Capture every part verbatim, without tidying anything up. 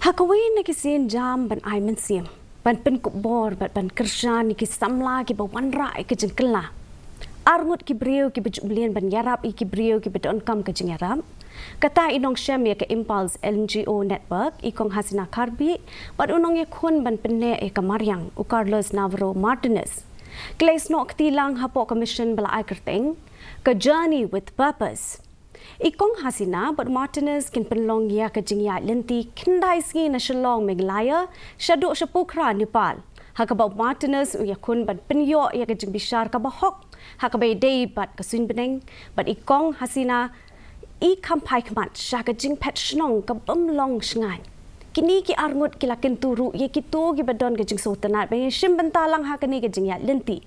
Ha kawei na ki sien jam ban ai mynsiem, ban pynkup bor bad ban kyrshan ïa ki samla kiba wanrah ïa ka jingkylla. Arngut ki briew kiba ju mlien ban ïarap ïa ki briew kiba donkam ka jingïarap. Kata i nongshem ïa ka Impulse N G O Network, i Kong Hasina Kharbhih, bad u nongïakhun ban pynneh ïa ka mariang, u Carlos Navarro Martinez. Ki la ïasnoh kti lang hapoh ka mission ba la ai kyrteng ka Journey with Purpose. I Kong Hasina bad Martinez kin pynlong ïa ka jingïaid lynti khyndai sngi na Shillong, Meghalaya, shaduh sha Pokhara, Nepal. Ha kaba u Martinez u ïakhun ban pynïoh ïa ka jingbishar kaba hok ha kaba ïadei bad ka suiñbneng, bad i Kong Hasina i kham phai khmat sha ka jingphet shnong kabym long shngaiñ. Kine ki arngut ki la kyntu ruh ïa kito kiba don ka jingsngewtynnat ban ïashim bynta lang ha kane ka jingïaid lynti.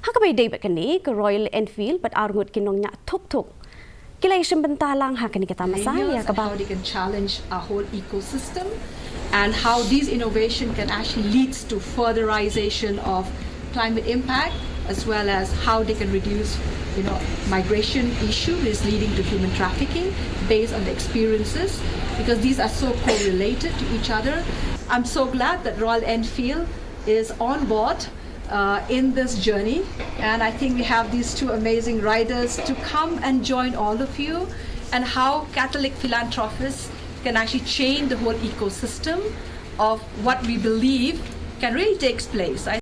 Ha kaba ïadei bad kane, ka Royal Enfield bad arngut ki nongñiah tuk tuk ki la ïashim bynta lang ha kane ka tamasa, ïa kaba, how they can challenge our whole ecosystem and how these innovation can actually lead to furtherization of climate impact, as well as how they can reduce, you know, migration issue is leading to human trafficking based on the experiences, because these are so correlated to each other. I'm so glad that Royal Enfield is on board uh, in this journey. And I think we have these two amazing riders to come and join all of you, and how Catholic philanthropists can actually change the whole ecosystem of what we believe can really take place. I